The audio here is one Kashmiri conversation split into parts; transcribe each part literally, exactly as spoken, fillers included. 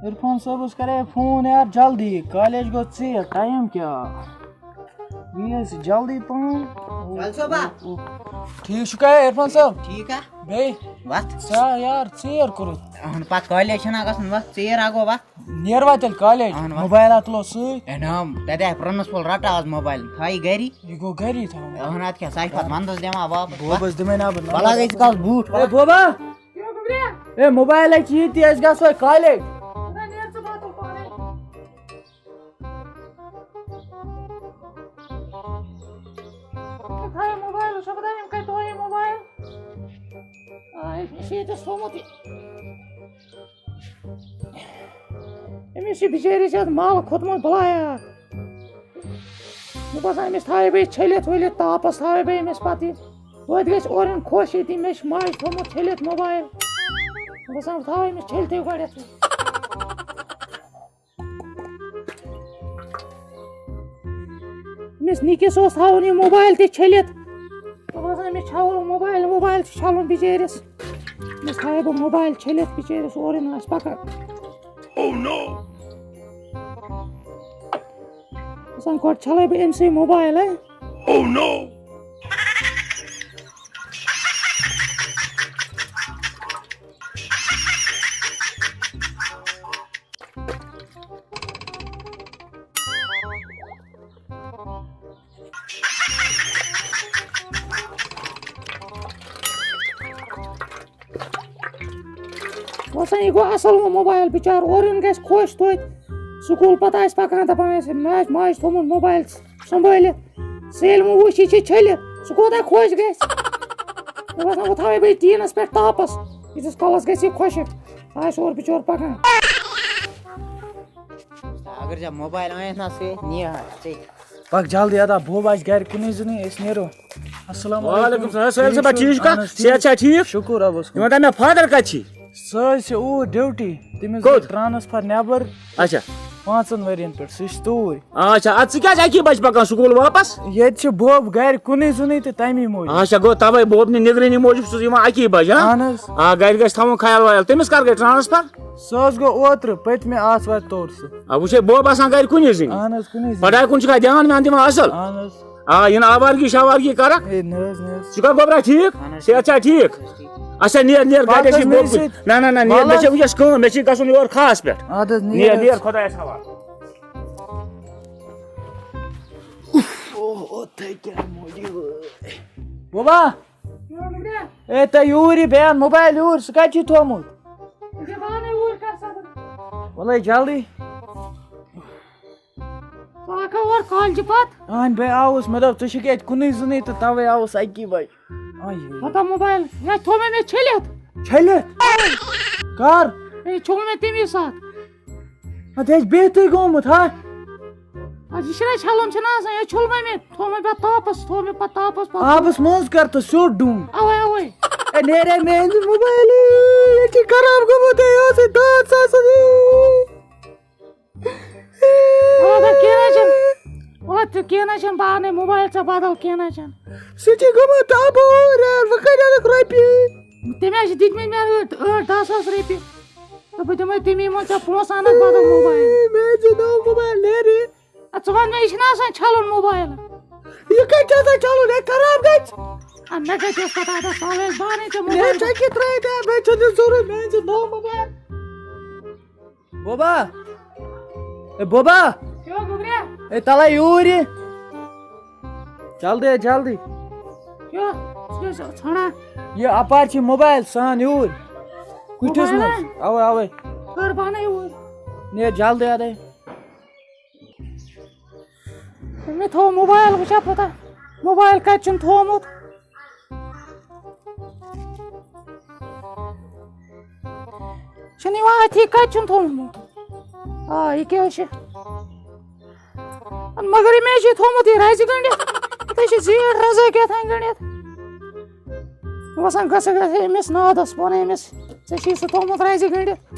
عرفان صٲبَس کَرے فون یار، جلدی، کالج گوٚو ژیر، ٹایم کیٛاہ؟ یہِ حظ جلدی پَہَم۔ وَل صٲبا۔ ٹھیٖک چھُکھا عرفان صٲب؟ ٹھیٖک ہا؟ بیٚیہِ؟ وَتھ۔ ژےٚ یار ژیر کوٚرُتھ۔ اَہَن پَتہٕ کالج چھَنہ گژھُن، وَتھ ژیر ہا گوٚو وَتھ۔ نیر وۄنۍ تیٚلہِ کالج؟ اَہَن وَتھ۔ موبایل ہا تُلو سۭتۍ۔ اے نام، تَتہِ آے پرنسپل رَٹہٕ آز موبایل، تھایہِ گَری۔ یہِ گوٚو گَری تھاوُن۔ اَہَن اَدٕ کیٛاہ، سُہ آسہِ پَتہٕ وَندَس دِوان واپَس۔ بوبَس دِمَے نا بہٕ وَلہٕ ہا گٔے ژٕ کالَس بوٗٹھ۔ اے بوبا! اے موبایل ہا چھِ یہِ تہِ، أسۍ گژھو کالج۔ خۄدا نیر ژٕ باتُل پانَے۔ تھایو موبایل، وٕچھو بہٕ دَپہٕ یِم کَتہِ تھوو یہِ موبایل۔ آ، أمِس چھُ ییٚتہِ تھوٚمُت یہِ۔ أمِس چھُ بِچٲرِس یَتھ مَل کھوٚتمُت بَلایا۔ مےٚ باسان، أمِس تھاوَے بہٕ یہِ چھٔلِتھ ؤلِتھ، تاپَس تھاوَے بہٕ أمِس پَتہٕ یہِ۔ توتہِ گژھِ اورٕ یُن خۄش ییٚتی، مےٚ چھِ ماجہِ تھوٚومُت چھٔلِتھ موبایل۔ مےٚ باسان، بہٕ تھاوَے أمِس چھٔلتھٕے گۄڈٕنٮ۪تھٕے۔ أمِس نِکِس اوس تھاوُن یہِ موبایل تہِ چھٔلِتھ۔ مےٚ باسان، أمِس چھَلُن موبایل، موبایل چھُ چھَلُن بِچٲرِس۔ أمِس تھاوَے بہٕ موبایل چھٔلِتھ بِچٲرِس، اورٕ یُن آسہِ پَکان۔ Oh no! باسان، گۄڈٕ چھَلَے بہٕ أمۍ سٕے موبایل، ہہ؟ Oh no! وۄنۍ سا، یہِ گوٚو اَصٕل وۄنۍ موبایل، بِچارٕ اورٕ یُن گژھِ خۄش توتہِ۔ سکوٗل پَتہٕ آسہِ پَکان، دَپان آسہِ، مےٚ آسہِ ماجہِ تھوٚومُت موبایل سنبھٲلِتھ۔ سُہ ییٚلہِ وۄنۍ وٕچھِ، یہِ چھِ چھٔلِتھ، سُہ کوٗتاہ خۄش گژھِ۔ مےٚ باسان، وۄنۍ تھاوَے بہٕ یہِ ٹیٖنَس پٮ۪ٹھ تاپَس، ییٖتِس کالَس گژھِ یہِ خۄشٕک۔ سُہ آسہِ اورٕ بِچور پَکان۔ اگر ژےٚ موبایل اَنکھ نا سۭتۍ، نیر ژٕ۔ پَکھ جلدی ادا، بوب آسہِ گرِ کُنُے زوٚنٕے، أسۍ نیرو۔ السلام علیکم۔ وعلیکم السلام۔ سہیل صٲبا، ٹھیٖک چھُکھا؟ اہن حظ، ٹھیٖک۔ صحت چھا ٹھیٖک؟ شُکُر رۄبَس کُن۔ یہِ وَن تہٕ مےٚ، فادر کَتہِ چھی؟ سُہ حظ چھِ اوٗرۍ ڈیوٹی، تٔمِس کوٚت؟ گٔے ٹرانسفر نٮ۪بر۔ اچھا۔ پانٛژن ؤرین پٮ۪ٹھ، سُہ چھُ توٗرۍ۔ اچھا، اَدٕ ژٕ کیٛازِ اَکی بَجہِ پَکان سکوٗل واپس؟ ییٚتہِ چھِ بوب گرِ کُنُے زوٚنٕے تہٕ تَمی موٗجوٗب۔ اچھا، گوٚو تَوَے بوب نہِ نگرٲنی موٗجوٗب چھُس یِوان اَکی بَجہِ، ہاں؟ اہن حظ۔ آ، گرِ گژھِ تھاوُن خیال ویال۔ تٔمِس کر گٔے ٹرانسفر؟ سُہ حظ گوٚو اوترٕ، پٔتمہِ آتھوارِ توٚر سُہ۔ آ، وٕچھے، بوب آسان گرِ کُنی زٔنۍ۔ اہن حظ، کُنی زٔنۍ۔ پڑھایہِ کُن چھُکھا دیان ویان دِوان اصل؟ اہن حظ۔ آ، یہِ نہٕ آوارگی شاوارگی کرکھ۔ ہے، نہ حظ، نہ حظ۔ ژٕ چھُکھا گوٚبرا ٹھیٖک؟ اہن حظ۔ صحت چھا ٹھیٖک؟ اچھا، نیر، نیر، گرِ پتہٕ ٲسی حظ بوب مےٚ کُن۔ سۭتۍ۔ نہ، نہ، نہ، نیر، وَلہٕ مےٚ چھِ حظ۔ وٕنکیٚس کٲم، مےٚ چھِ گژھُن یور خاص پٮ۪ٹھ۔ اَدٕ حظ، نیر نیر، حظ۔ نیر، خۄدایَس حوالہٕ۔ اوہ، اوٚتھے کیٛاہ موٗجوٗب۔ بوبا، اے، تۄہہِ یوٗرۍ یہِ بیان موبایل یوٗرۍ، سُہ کَتہِ چھُے تھوٚومُت؟ یہِ چھُ پانے اوٗرۍ کر سا۔ وَلَے جلدی۔ ژٕ آکھا اورٕ کالجہِ پتہٕ؟ اہن، بے آوُس، مےٚ دوٚپ، ژٕ چھُکھ ییٚتہِ کُنُے زوٚنُے تہٕ تَوَے آوُس اَکی بَجہِ۔ آیہِ۔ ہتا موبایل، یہِ تھوٚو مےٚ، مےٚ چھٔلِتھ۔ چھٔلِتھ؟ کر؟ یہِ چھوٚل مےٚ تَمی ساتہٕ۔ اَدٕ یہِ چھُ بِہتٕے گوٚمُت، ہا؟ اَدٕ یہِ چھُنہ چھَلُن چھُنہ آسان، یہِ چھوٚل وۄنۍ مےٚ، تھوٚو مےٚ پَتہٕ تاپَس، تھوٚو مےٚ پَتہٕ تاپَس پَتہٕ۔ آبَس منٛز کر تہٕ سیوٚد ڈوٗن۔ اَوَے، اَوَے۔ اے، نیرے میٛانہِ موبایلہٕ، یہِ چھُ خراب گوٚمُت، اے، یہِ اوس یہِ دَہ ساس۔ وَلہٕ، اَدٕ کینٛہہ نہ چھُنہٕ۔ وَلہٕ، تہِ کینٛہہ نہ چھُنہٕ، بہٕ اَنَے موبایل ژےٚ بدل، کینٛہہ نہ چھُنہٕ۔ سُہ چھُ گوٚمُت تَبوٗر، وۄنۍ کَتہِ اَنَکھ رۄپیہِ؟ تٔمۍ حظ چھِ دِتمٕتۍ مےٚ ٲٹھ، ٲٹھ دَہ ساس رۄپیہِ۔ تہٕ بہٕ دِمَے تَمی منٛز ژےٚ پونٛسہٕ، اَنَکھ بدل موبایل۔ مےٚ حظ چھُ نوٚو موبایل نیرِ۔ اَدٕ ژٕ وَن مےٚ، یہِ چھُنہ آسان چھَلُن موبایل؟ یہِ کَتہِ چھُ آسان چھَلُن؟ ہے، خراب گژھِ۔ اَدٕ مےٚ کَتہِ اوس پَتہ، اَتھ آسہٕ سہلٕے، بہٕ اَنَے ژےٚ مےٚ موبایل۔ چھَکھ یہِ ترٛٲیِتھ، ہے، مےٚ چھُنہٕ یہِ ضوٚرَتھ، مےٚ حظ چھُ نوٚو موبایل۔ بوبا، اے بوبا، کیٛاہ گوٚبریا؟ اے تَلَے یوٗرۍ یہِ۔ جلدی، جلدی۔ کیٛاہ؟ ژٕ کیٛاہ چھُکھ ژھانٛڈان؟ یہِ اَپارِ چھِ موبایل سان یوٗرۍ۔ کُٹھِس موبایل منٛز۔ ہا؟ اَوَے، اَوَے۔ کر پانَے یوٗرۍ۔ نیر جلدی اَدَے۔ مےٚ تھوٚو موبایل، وٕچھا پَتہ، موبایل کَتہِ چھُن تھوٚومُت۔ چھُنہٕ یِوان اَتھی، کَتہِ چھُن تھوٚومُت؟ آ، یہِ کیٛاہ چھِ؟ مگر أمۍ حظ چھِ تھوٚومُت یہِ رَزِ گٔنٛڈِتھ۔ یَتھ حظ چھِ زیٖٹھ رَزا کیٛاہ تام گٔنٛڈِتھ۔ مےٚ باسان، گژھٕ گژھٕ أمِس نادَس، بہٕ وَنہٕ أمِس، ژےٚ چھُے سُہ تھوٚومُت رَزِ گٔنٛڈِتھ۔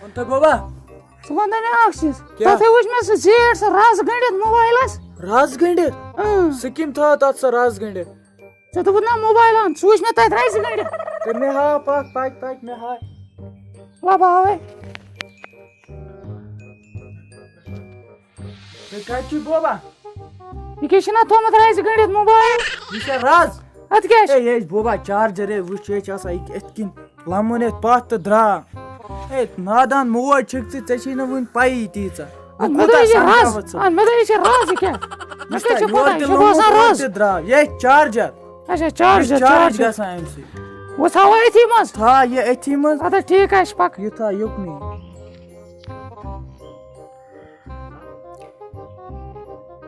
وَن تہٕ بابا۔ ژٕ وَن تہٕ مےٚ اَکھ چیٖز۔ کیٛاہ؟ تَتھ ہے وٕچھ مےٚ سُہ زیٖٹھ، سُہ رَز گٔنٛڈِتھ موبایلَس۔ رَز گٔنٛڈِتھ؟ اۭں۔ سُہ کٔمۍ تھٲو تَتھ سۄ رَز گٔنٛڈِتھ؟ ژےٚ دوٚپُتھ نا موبایل اَن، سُہ وٕچھ مےٚ تَتہِ رَزِ گٔنٛڈِتھ۔ تہٕ مےٚ ہاو پَکھ، پَکھ، پَکھ، مےٚ ہاو۔ وَلہٕ بہٕ ہاوَے۔ تُہۍ کَتہِ چھِو بوبا؟ یہِ کیٛاہ چھُنہ تھوٚمُت رَزِ گٔنٛڈِتھ موبایل؟ یہِ چھا رَز؟ اَدٕ کیٛاہ چھُ؟ ہے، یہِ ٲسۍ بوبا چارجر، ہے، وٕچھ، یہِ چھِ آسان یہِ کِتھ کٔنۍ لَمُن یَتھ پَتھ تہٕ درٛاو۔ ہے، نادان موج چھِکھ ژٕ، ژےٚ چھے نہٕ وٕنہِ پَیی تیٖژاہ۔ اَدٕ مےٚ دوٚپ، یہِ چھِ رَز۔ اَدٕ مےٚ دوٚپ، یہِ چھِ رَز، یہِ کیٛاہ؟ مےٚ کیٛاہ چھِ پَتہ، یورٕ یہِ تہِ چھِ لوٚمُت، باسان اورٕ رَز۔ تہِ درٛاو۔ یہِ ہے چارجر۔ اچھا، چارجر، یہِ چارج چارجر۔ گژھان اَمہِ سۭتۍ۔ وۄنۍ تھاوو أتھی منٛز۔ تھاو یہِ أتھی منٛز۔ اَدٕ ٹھیٖک حظ چھُ، پَکھ۔ یہِ تھاو یُکنُے۔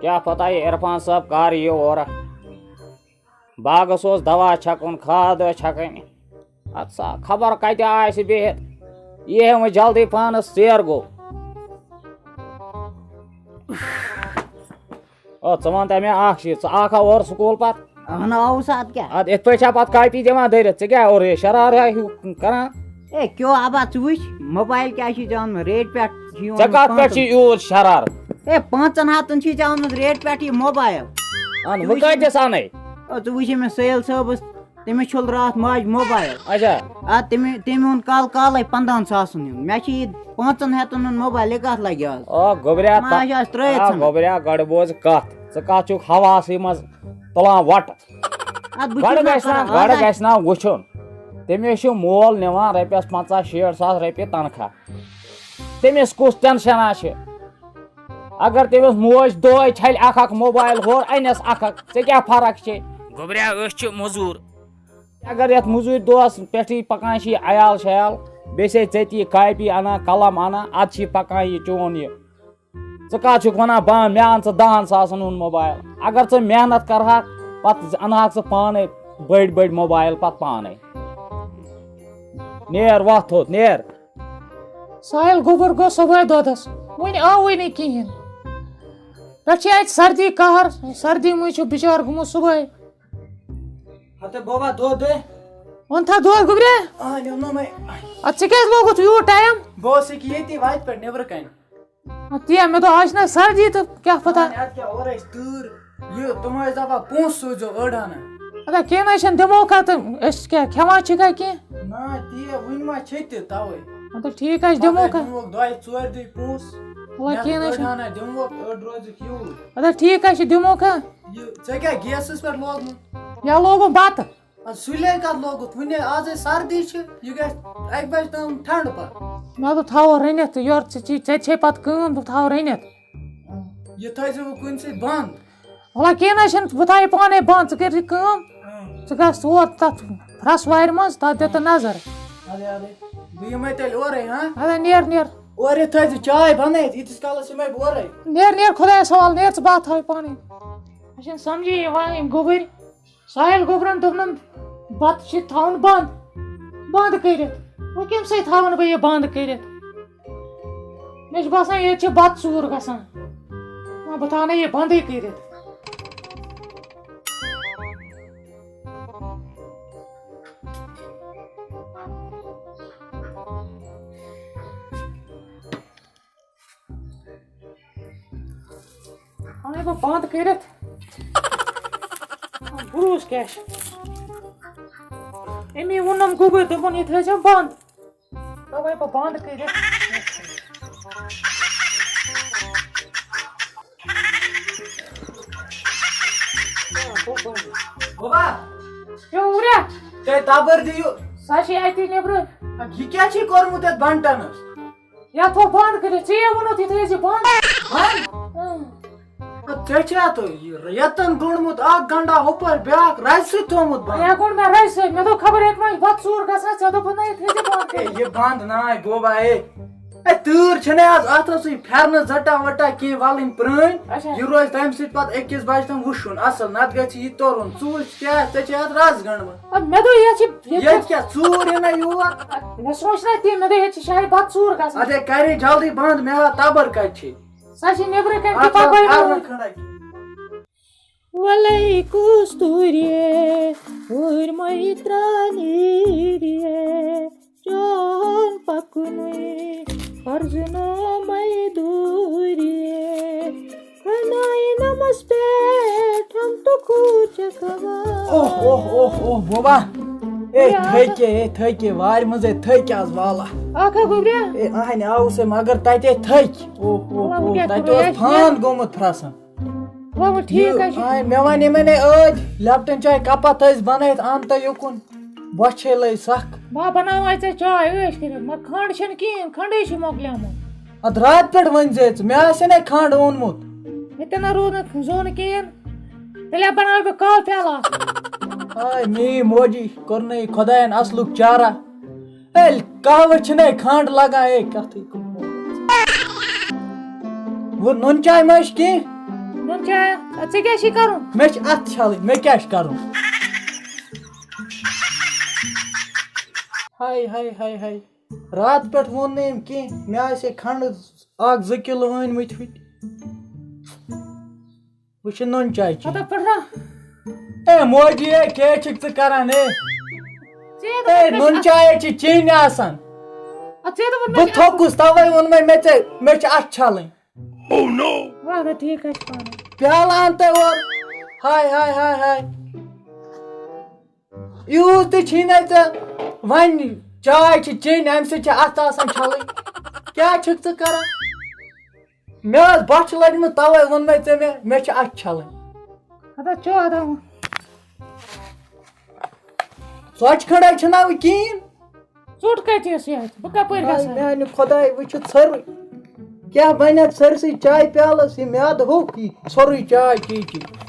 کیٛاہ پَتہ یہِ عرفان صٲب کَر یِیہِ اورٕ۔ باغس اوس دوا چھکُن، کھاد ٲس چھکٕنۍ۔ اَدٕ سا خبر کَتہِ آسہِ بِہِتھ۔ یہِ ہے وۄنۍ جلدی پہنس، ژیر گوٚو۔ او، ژٕ وَن تہٕ مےٚ اَکھ چیٖز، ژٕ آکھا اورٕ سکوٗل پَتہٕ؟ اہن آوُس، اَدٕ کیٛاہ؟ اَدٕ یِتھ پٲٹھۍ چھا پَتہٕ کاپی دِوان دٔرِتھ؟ ژٕ کیٛاہ اورٕ یہِ شرارٕ ہیوٗ کران؟ اے، کیٛو اَبا، ژٕ وٕچھ، موبایل کیٛاہ چھُے ژےٚ اوٚنمُت؟ ریٹ پٮ۪ٹھ چھُے اوٚنمُت ژےٚ کَتھ پٮ۪ٹھ پانٛژَن۔ چھُے یوٗت شرارٕ؟ اے، پانٛژَن ہَتَن چھُے ژےٚ اوٚنمُت ریٹ پٮ۪ٹھ یہِ موبایل۔ اَن، ژٕ وۄنۍ وٕچھ کَتہِ مےٚ۔ دِس اَنَے؟ او، ژٕ وٕچھ مےٚ سہیل صٲبَس، تٔمِس چھوٚل راتھ ماجہِ موبایل۔ اچھا۔ آ، تٔمۍ، تٔمۍ اوٚن کالہٕ کالَے پنٛدہَن ساسَن ہُنٛد۔ مےٚ چھُ یہِ پانٛژَن ہَتَن ہُنٛد موبایل، یہِ کَتھ لَگہِ آز؟ او گوٚبریا، ما تہ-، آسہِ آز ترٛٲیِتھ آ ژھٕنُن۔ گوٚبریا، گۄڈٕ بوز کَتھ۔ ژٕ کَتھ چھُکھ حواسٕے منٛز تُلان وۄٹہٕ؟ اَدٕ بہٕ گۄڈٕ چھُس نہ گژھِ نا، کران، آز گۄڈٕ آسہِ گژھِ نا وٕچھُن، تٔمِس چھُ مول نِوان رۄپیَس پنٛژاہ شیٹھ ساس رۄپیہِ تنخواہ۔ تٔمِس کُس ٹٮ۪نشَنا چھِ؟ اگر تٔمِس موج دۄہَے چھَلہِ اَکھ اَکھ موبایل، ہورٕ اَنٮ۪س اَکھ اَکھ، ژےٚ کیٛاہ فرق چھے؟ گوٚبریا، أسۍ چھِ مٔزوٗر۔ اگر یَتھ مٔزوٗرۍ دۄہَس پٮ۪ٹھٕے پَکان چھِ یہِ عیال شیال، بیٚیہِ چھے ژےٚ تہِ یہِ کاپی اَنان، قلم اَنان، اَدٕ چھِ یہِ پَکان یہِ چون یہِ۔ ژٕ کَتھ چھُکھ وَنان، بہٕ اَنہٕ، مےٚ اَن ژٕ دَہَن ساسَن ہُنٛد موبایل۔ اگر ژٕ محنت کَرٕہَکھ، پَتہٕ اَنہٕ ہاکھ ژٕ پانَے بٔڑۍ بٔڑۍ موبایل پَتہٕ پانَے۔ نیر وَتھ تھوٚد، نیر۔ ساحل گوٚبُر گوٚو صُبحٲے دۄدَس، وُنہِ آوٕے نہٕ کِہیٖنۍ۔ پٮ۪ٹھٕ چھِ اَتہِ سردی قہر، سردی منٛز چھُ بِچار گوٚمُت صُبحٲے۔ ہتے بابا، دۄد دے۔ اوٚن تھا دۄد گوٚبرے؟ آ، نیوٗنو مےٚ۔ اَدٕ ژےٚ کیٛازِ لوگُتھ یوٗت ٹایم؟ بہٕ اوسُس ییٚکیٛاہ ییٚتی وَتہِ پٮ۪ٹھ نیٚبرٕ کَنہِ۔ اَدٕ تی ہا، مےٚ دوٚپ، آز چھِنہ سردی تہٕ کیٛاہ پَتہ۔ اَدٕ کیٛاہ، اورٕ ٲسۍ تۭر۔ یہِ، تِم ٲسۍ دَپان، پونٛسہٕ سوٗزیو أڑ ہنا۔ اَدٕ کینٛہہ نہ حظ چھِنہٕ، دِمو کَتھ، أسۍ کیٛاہ کھٮ۪وان چھِکھا کینٛہہ؟ نہ، تی ہا، وٕنہِ ما چھِ تہِ تَوَے۔ اَدٕ ٹھیٖک حظ چھِ، دِمو پَتہٕ کَتھ۔ دِموکھ دۄیہِ ژورِ دۄہہِ پونٛسہٕ۔ وَلہٕ مےٚ کینٛہہ نہ حظ أڑ چھِنہٕ۔ ہنا دِموکھ، أڑ روزِ یوٗرۍ۔ اَدٕ ٹھیٖک حظ چھِ، دِمو کَتھ۔ یہِ، ژےٚ کیٛاہ گیسَس پٮ۪ٹھ لوگمُت؟ یا لوگُم بَتہٕ۔ اَدٕ سُلے کَتھ لوگُتھ؟ وُنہِ آزے سردی چھِ، یہِ گژھِ اَکہِ بَجہِ تام ٹھنٛڈٕ پَتہٕ۔ مےٚ دوٚپ تھاوو رٔنِتھ تہٕ یورٕ ژےٚ چھی، ژےٚ چھے پَتہٕ کٲم، دوٚپ تھاوو رٔنِتھ۔ یہِ تھٲیزِ وۄنۍ کُنہِ سۭتۍ بنٛد۔ وَلہٕ کینٛہہ نہ حظ چھُنہٕ، بہٕ تھاوٕ یہِ پانَے بنٛد، ژٕ کٔرۍ زِ کٲم۔ اۭں۔ ژٕ گژھ تور تَتھ پھرٛس وارِ منٛز، تَتھ دِ تہٕ نظر۔ اَدے، اَدے۔ بہٕ یِمَے تیٚلہِ اورَے، ہاں؟ اَدٕ نیر، نیر۔ اورٕ یہِ تھٲیزِ چاے بَنٲیِتھ، ییٖتِس کالَس یِمَے بہٕ اورَے۔ نیر، نیر، خۄدایَس حوالہٕ، نیر ژٕ، بہٕ تھاوٕ یہِ پانَے۔ مےٚ چھَنہٕ سَمجھی یِوان یِم گوٚبٕرۍ۔ ساحل گوٚبرَن دوٚپنَم، بَتہٕ چھِ تھاوُن بنٛد، بنٛد کٔرِتھ۔ وۄنۍ کَمہِ سۭتۍ تھاوَن بہٕ یہِ بنٛد کٔرِتھ؟ مےٚ چھُ باسان، ییٚتہِ چھِ بَتہٕ ژوٗر گژھان۔ وۄنۍ بہٕ تھاوٕ نہٕ یہِ بنٛدٕے کٔرِتھ۔ اَنے بہٕ بنٛد کٔرِتھ۔ بروس کیٛاہ چھُ؟ أمی ووٚنُم گوٚبُر، دوٚپُن، یہِ تھٲیزیو بنٛد۔ تَوَے بہٕ بنٛد کٔرِتھ۔ بابا! کیٛاہ ہورا؟ تُہۍ تَبٕر دِیِو۔ سۄ چھِ اَتی نیٚبرٕ۔ یہِ کیٛاہ چھُے کوٚرمُت یَتھ بنٹَنَس؟ یَتھ تھوٚو بنٛد کٔرِتھ، ژےٚ ووٚنُتھ یہِ تھٲیزِ بنٛد۔ بنٛد؟ اۭں۔ ژےٚ چھا تہٕ یہِ یَتَن گوٚنڈمُت اَکھ گنٛڈا ہُپٲرۍ، بیٛاکھ رَزِ سۭتۍ تھوٚومُت بنٛد؟ یہِ گوٚنڈ مےٚ رَزِ سۭتۍ، مےٚ دوٚپ خبر ییٚتہِ ما چھِ بَتہٕ ژوٗر گژھان، ژےٚ دوٚپُتھ نہ یہِ تھٲیزِ بنٛد ہے، کٔرِتھ۔ یہِ بنٛد ناے گوٚو با، ہے۔ ہے، تۭر چھَنہٕ آز اَتھ ٲسٕے پھٮ۪رنہٕ زَٹا وَٹا کینٛہہ وَلٕنۍ پرٛٲنۍ۔ اچھا۔ یہِ روزِ تَمہِ سۭتۍ پَتہٕ أکِس بَجہِ تام وُشُن اَصٕل، نَتہٕ گژھِ یہِ تُرُن۔ ژٕ وٕچھ کیٛاہ، ژےٚ چھےٚ اَتھ رَز گٔنٛڈمٕژ۔ اَدٕ مےٚ دوٚپ، یَتھ چھِ، یَتھ چھِ ییٚتہِ کیٛاہ ژوٗر یِنَے یور؟ اَدٕ مےٚ سوٗنٛچ نہ تی، مےٚ دوٚپ، ییٚتہِ چھِ شاید بَتہٕ ژوٗر گژھان۔ اَدٕ ہے، کَرے جلدی بنٛد، مےٚ ہا تَبٕر کَتہِ چھے۔ سۄ چھِ نیٚبرٕ کَنہِ اَدٕ تہِ پَکٲومٕژ۔ کَرُن کھڑا۔ وَلَے کُس توٗرِ، ہُرۍ مَے ترٛاونہِ ریٚیہِ، چون پَکنُے پَرزٕنومَے دوٗرِ۔ خۄدایہِ نَمَس پٮ۪ٹھ ہم تہٕ کوٗر چھَکھ گواہ۔ اوہ اوہ اوہ اوہ بوبا، اے تھٔکے، اے تھٔکے، وارِ منٛز اے تھٔکے آز والا۔ اکھ ہا گوٚبریا۔ اے اہنہِ آوُس اے مگر تتہِ اے تھٔکۍ۔ اوہ اوہ وۄنۍ اوہ، کیٛاہ تتہِ کرو اوس یتھ فان گوٚمُت پھرسن۔ وۄنۍ وۄنۍ ٹھیٖک یہِ، حظ چھُ۔ آے، مےٚ وَنے مےٚ نے ٲدۍ لیپٹن چاے کپا تھٲیِس بنٲیِتھ، اَن تہٕ یُکُن، بۄچھے لٔج سخ۔ بہٕ ہا بناوٕ وۄنۍ ژےٚ چاے عٲش کٔرِتھ، مگر کھنٛڈ چھَنہٕ کِہیٖنۍ، کھنٛڈٕے چھُ مۄکلیومُت۔ اَدٕ راتہٕ پٮ۪ٹھ ؤنۍ زِ ژٕ، مےٚ آسہِ ہے نے کھنٛڈ اوٚنمُت۔ ہے، تہِ نہ روٗد نہٕ زوٚن کِہیٖنۍ، تیٚلہِ ہا بناوٕ بہٕ کاہ پیالہٕ اکھ۔ آے، میٛٲنۍ موجی کوٚرنَے خۄدایَن اَصلُک چارہ۔ ہے، قہوٕ چھُنَے کھنٛڈ لگان، ہے، کَتھٕے کُن۔ وۄنۍ نُن چاے ما چھِ کینٛہہ؟ نُن چاے؟ اَدٕ ژےٚ کیٛاہ چھُے کَرُن؟ مےٚ چھِ اَتھٕ چھَلٕنۍ، مےٚ کیٛاہ چھُ کَرُن؟ ہاے، ہاے، ہاے، ہاے۔ راتہٕ پٮ۪ٹھ ووٚن نہٕ أمۍ کینٛہہ، مےٚ آسہِ ہے کھنٛڈٕ اَکھ زٕ کِلوٗ أنۍمٕتۍ ہُتہِ۔ وۄنۍ چھِ نُن چاے چیٚنۍ۔ ہتا پھٕٹرا۔ اے موجی، اے کیٛاہ چھِکھ ژٕ کران، اے؟ ژےٚ دوٚپُتھ اے مےٚ نُن چھِ چاے چھِ چیٚنۍ آسان۔ اَتھ ژےٚ دوٚپُتھ مےٚ بہٕ چھِ تھوٚکُس، تَوَے ووٚن مےٚ، مےٚ ژےٚ، مےٚ چھِ اَتھٕ چھَلٕنۍ۔ وَلہٕ ٹھیٖک حظ چھُ پانہٕ۔ پیالہٕ اَن تہٕ اورٕ۔ ہاے، ہاے، ہاے، ہاے۔ یوٗت تہِ چھی نَے ژےٚ۔ وۄنۍ چاے چھِ چیٚنۍ، اَمہِ سۭتۍ چھِ اَتھٕ آسان چھَلٕنۍ۔ کیٛاہ چھِکھ ژٕ کران؟ مےٚ ٲس بۄچھِ لٔجمٕژ، تَوَے ووٚن مےٚ ژےٚ مےٚ، مےٚ چھِ اَتھٕ چھَلٕنۍ۔ ہتا چو ہتا۔ ژۄچہِ کھٔنٛڈے چھِنہ وۄنۍ کِہیٖنۍ۔ ژوٚٹ کَتہِ ٲس یَتھ؟ بہٕ کَپٲرۍ ہاے گژھٕ ہا؟ میٛانہِ خۄداے، وۄنۍ چھُ ژھٔرٕے۔ کیٛاہ بَنہِ اَتھ سٲرسٕے چایہِ پیالَس یہِ میٛادٕ ہوٚکھ یہِ ژھوٚرٕے چاے چے چے؟